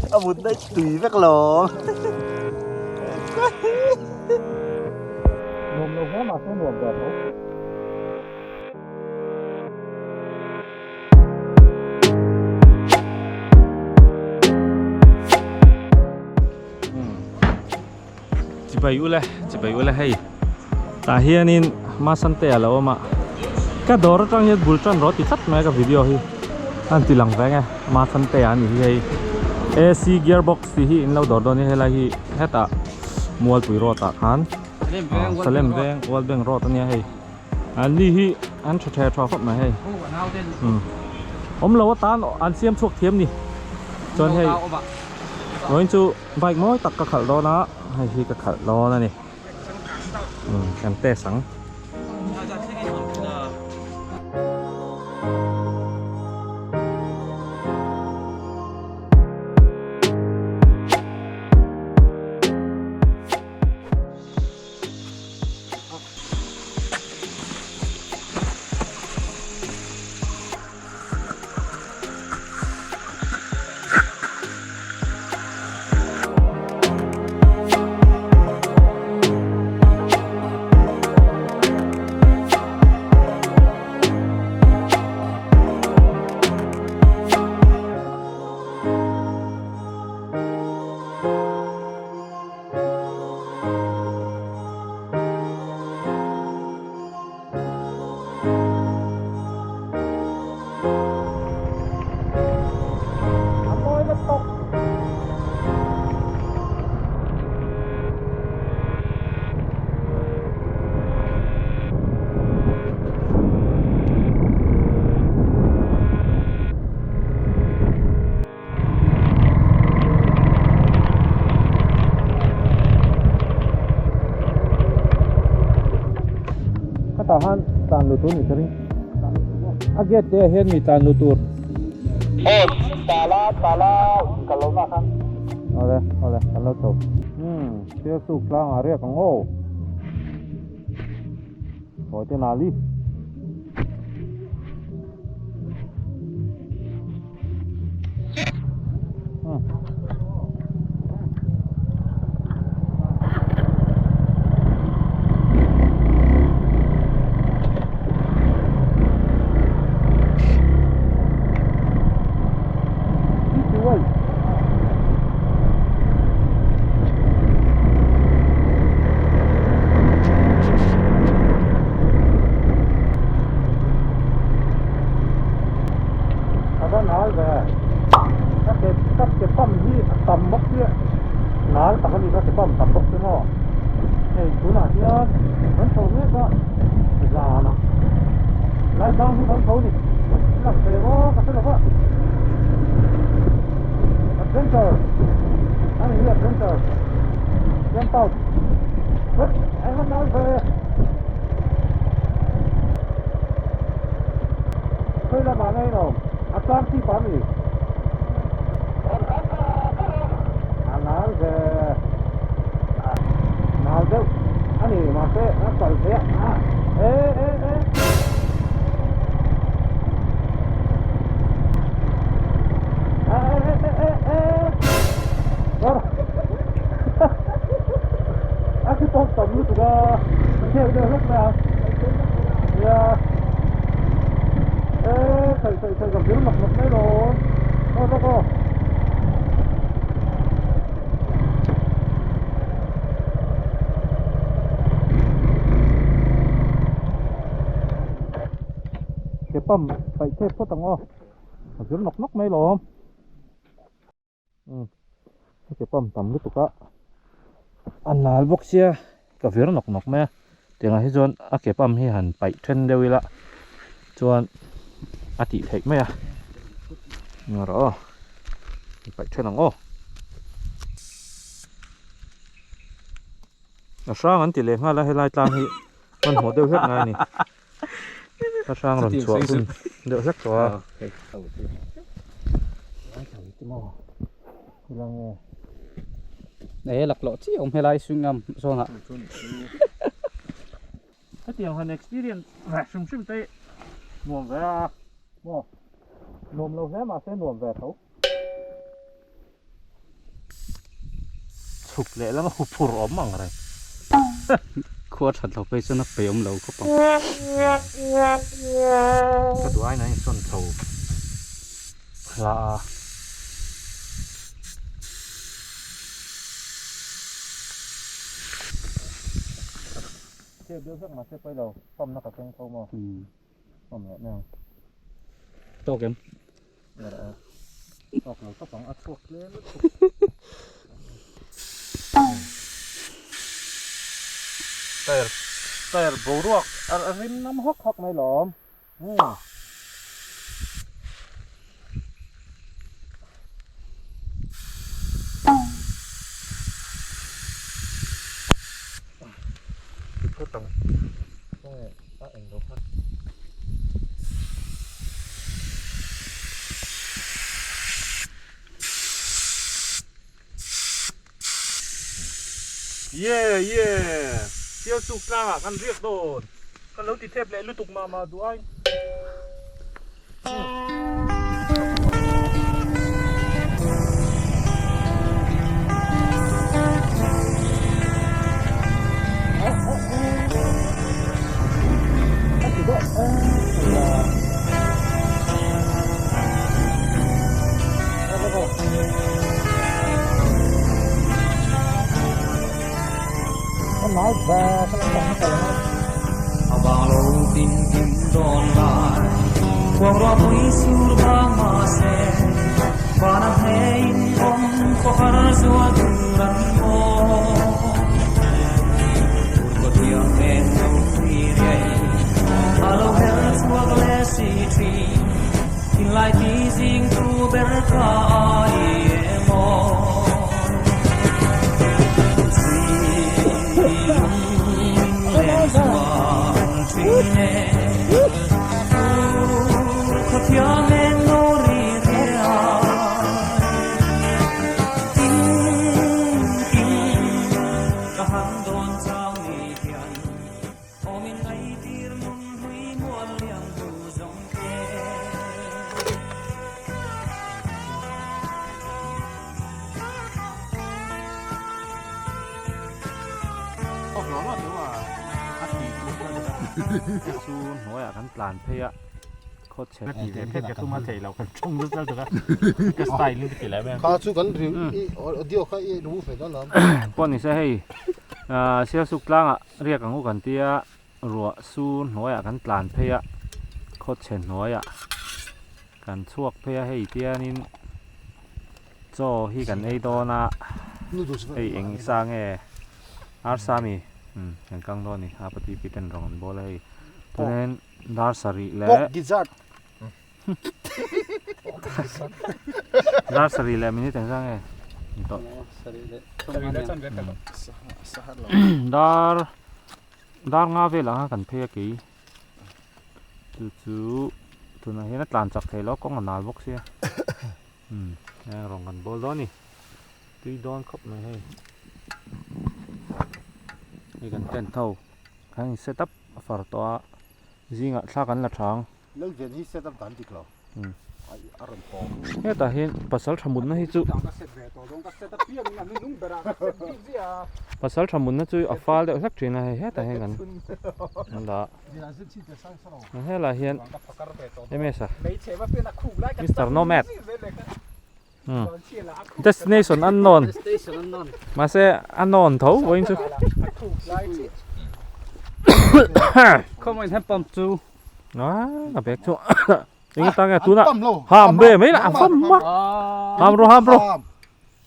A mut daih tui vek lawm. Nuam lo hle mahse nuam ve tho. Chibai ule chibai ule hei tah hianin Masante a lo awm a ka dawr atang hian bul tan rawh ti tlat mai ka video hi a han ti lang veng e Masante a nih hi hei AC gear box tih hi in lo dawr dawn a ni helai hi hetah Mualpui road ah khan Salem veng World Bank road a nia hei. An ni hi an tha tha tha khawp mai hei awm lo atan an siam chhuak thiam ni chuan hei vawiin chu bike mawi tak ka khalh dawn a hei hi ka khalh dawn a ni kan test ang. A mawi la tawk. Khatah han tlan lut tur ni ka ring a gate te ah hian mi tlan lut tur Aw tala tala kal lo na khan awle awle kan lo chho umm thil suk tlang ah riak ang aw hawi te nali. A va nal ve ka ke ka ke pump hi a tam bawk chiah nal tak a ni ka ke pump tam bawk chu maw hei tunah hian kan chho mek a zan a lai tlang hi kan chho ni lang thei maw ka hre lo va adventure a ni hi adventure jump out eng a nal ve. Khawi lamah nge in awm? A tlang chip a mi? A nal ve. Nal deuh a ni mahse a kal thei a. E e e. E e e e e. Kawr. A khi pawm tam lutuk a. Chhiat deuh hlek mai a. Nia. E chhaih chhaih chhaih ka vir mak mak mai lawm. Aw bawk aw. Ke pump paih chep phawt ang aw. A vir nawk nawk mai lawm. Ke pump tam lutuk a a nal bawk sia ka vir nawk nawk mai a tiangah hi chuan a ke pump hi han paih then deuh ila chuan a tih theih mai a eng rawh aw han paih then ang aw a hrang an ti leh nghal a helai tlang hi hmanhmawh deuh hlek ngai a ni. Ka hrang rawn chhuah hun deuh hlek tawh a. E laklawh chiah awm helai swing am zawn ah. Hetiang han experience ve hrim hrim te nuam ve a maw nuam lo hle mahse nuam ve tho. Chhuk leh lama huphur awm ang reng. Khua that lo phei chuan a pe awm lo khawp ang. Ka duh aiin an insawn chho hla a. Chep deuh hlek mahse pawi lo pump na ka keng tho maw? Pump leh mai ang. Tawk em? Tawk lo tawp ang a chhuak tlem lutuk. Tyre tyre boruak a rim nam hawk hawk mai lawm. Yeah yeah Sialsuk tlangah kan riak dawn kan lo ti thep leh lutuk mah mah duh ai. Chu hnuaiah kan tlan phei a khawchhe ti ve phet ka tum a theih loh kan ṭawng zet zet a ka style in ka ti leh mai ang. Kha chu kan ri i audio kha i remove ve dawn alawm. Pawh ni se hei Sialsuk tlangah riak ang u kan tia ruah sur hnuaiah kan tlan phei a khawchhe hnuaiah kan chhuak phei a hei tianin chaw hi kan ei dawn a hei eng sa nge arsa mi umm kan kang dawn a ni a pati pi ten rawng an bawl a hei chuanin dar sarih leh dar sarih leh minute engzah nge ni tawh dar dar nga velah khan kan phei a kei chu chu tunah hian a tlan chak thei lo kawng a nal bawk sia umm heng rawng kan bawl dawn a ni tui dawn khawp mai hei hei kan tent ho kan in set up a far tawh a zingah thla kan la thang. Lalvian hi set up dan dik lo a rawn pawm. Hetah hian pasal tha mutna hi chu pasal tha mutna chu a fal deuh hlek thin a hei hetah hian kan an dah a helaiah hian ms a Mister Nomad destination unknown mahse a nawn tho vawiin chu. A bag chu eng atan nge tunah ham ve mai lah a fam a ham rawh ham rawh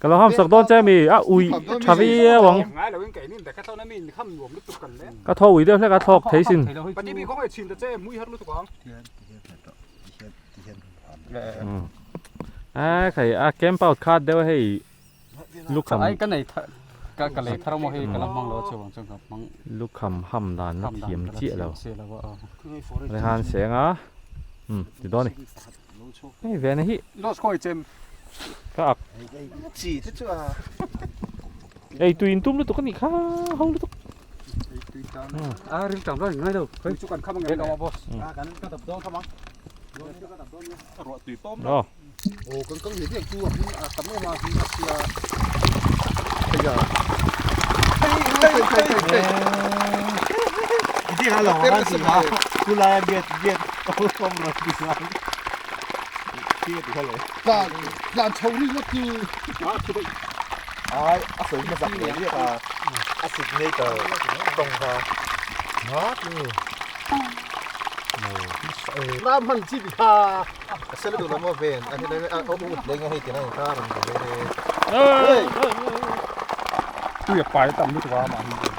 ka lo ham sak dawn che ami a ui tha viau ang ka thaw ui deuh hlek a thlawk thei sin a khai a camp out khat deuh a hei Lukham Ai ka nei thar ka ka lei thar maw hei ka la hmang lo a chuang chuan ka hmang Lukham ham dan la thiam chiah lo Rehan seng a um ti dawn a ni hei ve na hi ka ak ei tui in tum lutuk a nih kha ho lutuk a rim tam lo ngai lo boss aw Aw kan kal ve viau chu a hming a tam em a hming a sia. Tlan chho ri ngawt chu. Ai a sawi hmasak leh riak a, a signature tawng kha. Ram hman chi ti kha. A sel duh lo maw ven a helai a ut leng a hei tina in kha rawn ti ve le. Tui a pai tam lutuk a mahni chuan.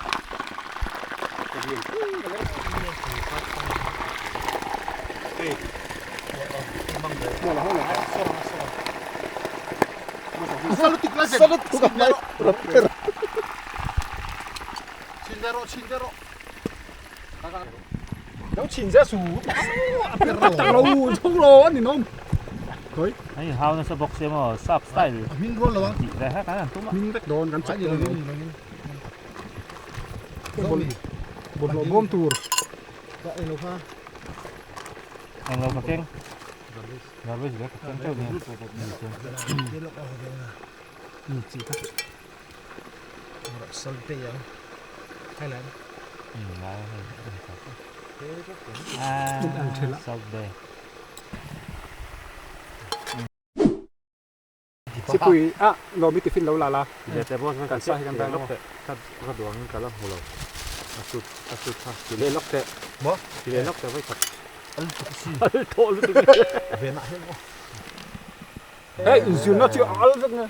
An inhau nasa bawk sia maw sap style tih ve kha kan han tum a. Englo ka keng garbage bag ka keng teuh nia. Salt Bay. Sipui ah lawmi tiffin lo la la kan sa hi kan veng lawk. Ka duangin ka la hmu lo a sut a sut kha ti leh lawk teh maw ti leh lawk teh vawi khat al thawh lutuk Venah hian maw. Hei inzirna chu al vek nge.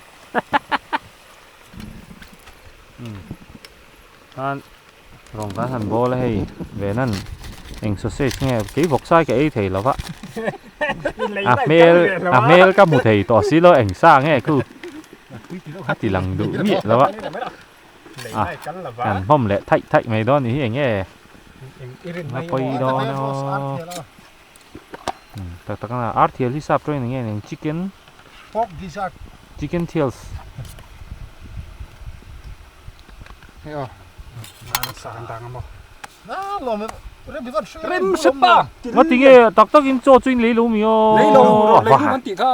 Khan Rawng kan han bawl a hei Venan eng sausage nge kei vawk sai ka ei thei lo va a hmel a hmel ka hmu thei tawh si lo eng sa nge khu a ti lang duh miah lo a a kan hmawm leh thaih thaih mai dawn ni hi eng nge a pawi dawn aw tak tak a ar thial hi sap tawng eng nge chicken chicken thials. Nga tinge tak tak in chaw chu in lei lo mi aw. Lei lo rawn lei duh an tih kha.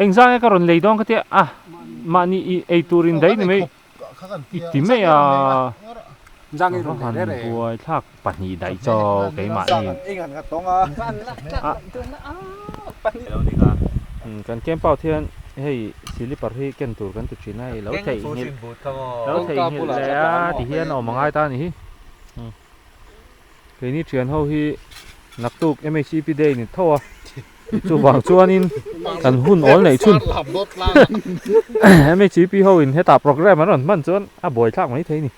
Eng zang nge ka rawn lei dawn ka tia a mahni i ei tur in daih ni mai i ti mai a. Han buai thlak pahnih daih chaw keimahni. Kan camp out hian hei silipar hi ken tur kan ti thin a hei lo theihnghilh lo theihnghilh leh a ti hian a awm angai ta a ni hi. Keini thian ho hi naktuk MHEP day ni tho a chuvang chuanin kan hun awl neih chhun MHEP ho in hetah program an rawn hman chuan a buai thlak mai thei a ni.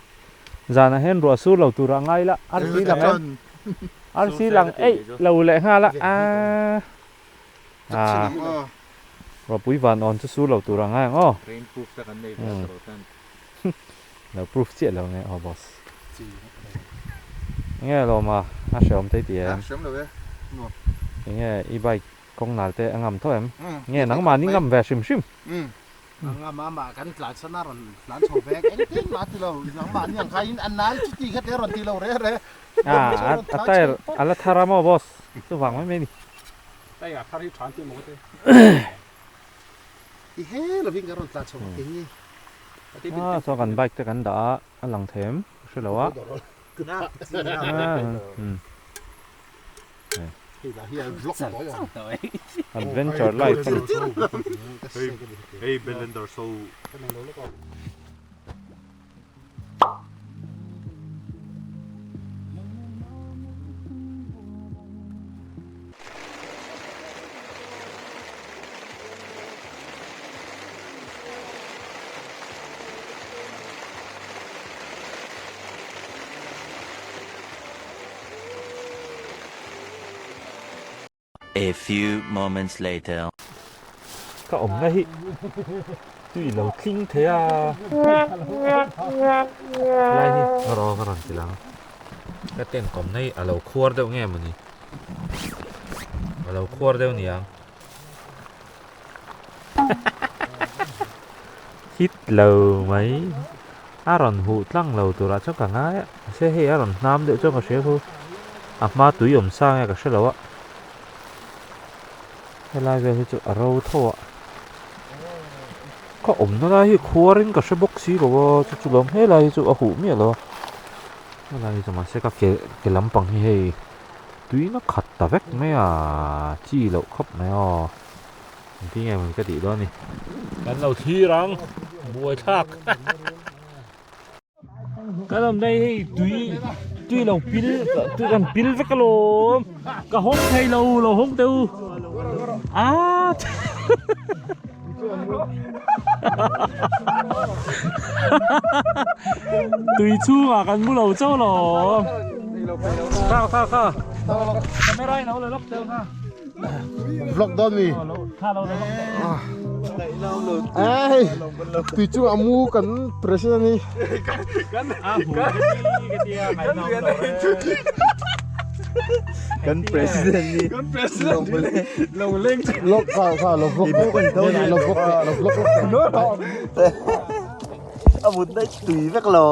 Zanah hian ruah sur lo tur a ngai la, arsi lang em? Arsi lang eih lo leh nghal a, aaa Ruahpui van awn chu sur lo tur a ngai ang aw. Rain proof te kan nei ve a tawrh tan. Lo proof chiah lo nge aw boss. Enge lawm a, a hreawm thei tih em? Hreawm lo e. Enge i bike kawng nal te a ngam tho em? Nge nangmah ni ngam ve hrim hrim? Anga mah kan tlan san a rawn tlan chho vek engtin mah a ti lo nangmah ni ang kha in a nal chu ti kha te rawn ti lo re re. A a tyre a la thar a maw boss chuvang mai mai a ni. Tyre a thar hi tha an ti maw te. I he lovin kan rawn tlan chho vek eng nge. A saw kan bike te kan dah a a lang thei em ka hre lo a. Adventure life a ni. Hei Belender so. A few moments later. Ka awmna hi tui lo tling thei a lai hi ka rawn ka rawn ti lang ka tent kawmna hi a lo khuar deuh nge mawni a lo khuar deuh niang hit lo mai a rawn huh tlang lo turah chuan ka ngai a mahse hei a rawn hnam deuh chuan ka hria khu a hma tui awm sa nge ka hre lo a helai vel hi chu a ro tho a. Ka awmna lai hi khuarin ka hre bawk si lo a, chu chu lawm helai hi chu a huh miah lo a, helai hi chu mahse ka ke ke lampang hi hei tuina khat ta vek mai a, chi loh khawp mai aw, engtin nge maw ka tih dawn a ni. Kan lo thlir ang, buaithlak. Kan awm daih hei tui tui lo pil tui kan pil vek alawm ka hawng thei lo lo hawng teh u ah tui chhungah kan mu lo chauh alawm kha kha kha camera in a lo la lawk teh u kha. Vlog dawn mi. Ai tui chu a mu kan president hi. Kan president ni. Kan president ni. Lo leng. Log kha kha lo vlog lo vlog lo vlog lo vlog. A mut na tui vek lo.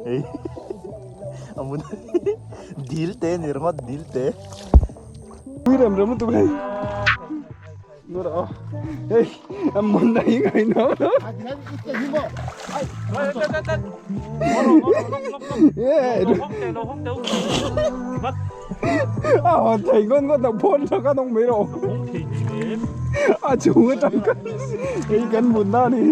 Hei a mun dil te ni ringawt dil te. Pui rem rem lutuk hei. Nura aw. Hei a mun na hi ngai no no. A hon thei ngon ngon dang phone tha ka nong mai ro. A chung atang kan hei kan mun na ni.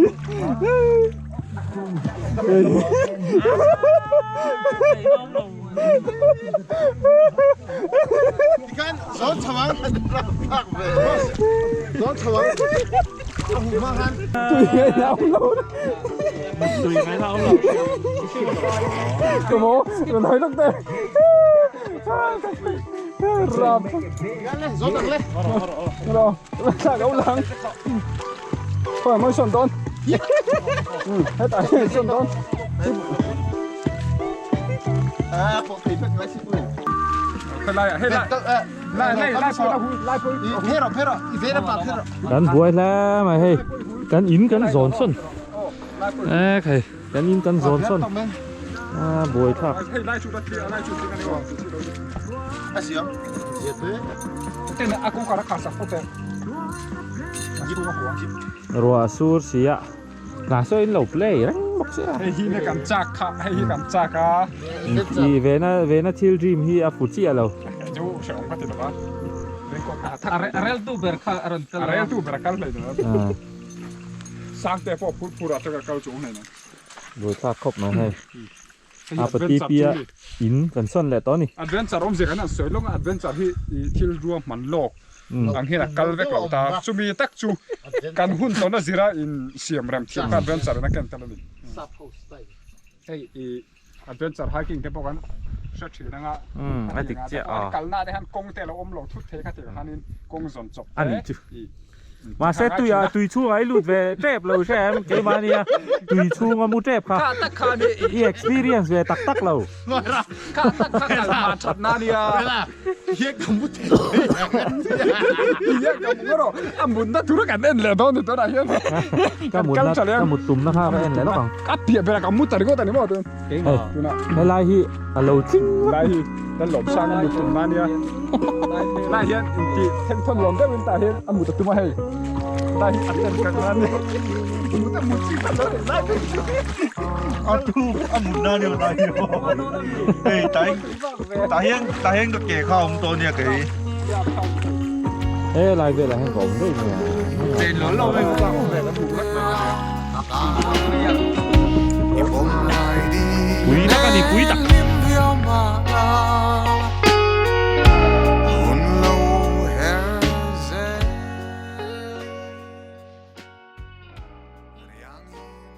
Kan buai hle mai hei kan in kan zawn sawn ek hei kan in kan zawn sawn a buai thlak. Ruah a sur si a hnah saw in lo play reng bawk sia. Hei hi na kan chak kha hei hi kan chak a. I vena vena thil dream hi a fu chiah lo. Chu hreawm ka ti lo a. A rel tu ber kha a rawn kal a. A rel tu ber a kal hlei lo. Sangte pawh phur phur ah te ka kal chung hlei lo. Buaithlak khawp mai hei. A pati pia in kan sawn leh tawh a ni. Adventure awmzia kan han sawi lawk a, adventure hi i thil ruahman lawk ang hian a kal vek lo ta. Chumi tak chu kan hun tawn a zira in siam rem thiam kha adventure in a ken tel a ni. Hei i adventure hiking te pawh kan hre thin anga a dik chiah a. Kalna te hian kawng te a lo awm lo thut thei kha tih khanin kawng zawn chawp te. A nih chu. Mahse tui ah tui chhungah i lut ve tep lo hre em keimah nia tui chhunga mu tep kha i experience ve tak tak lo. Kha tak kha kal hma that na nia. Hian ka mu thei Hian ka mu rawh a mutna tur kan en leh dawn ni tunah hian. Ka mutna ka mut tumna kha ka en leh lawk ang. Ka piah berah ka mu ta ringawt a ni maw tun. Hei helai hi a lo tling vek. Lai hi kan lawm sang a mut tumna nia. Lai hian inti thengthawn lawm deuhin tah hian a mut a tum a hei. Lai hi a ten kan na nia. Mut a mut chi kha lo ni lai phei chu. A tu a mut na nia lai hi. Hei tai tah hian tah hian ka ke kha a awm tawh nia kei. He lai velah hian ka awm daih mai a. Chen lo lo mai.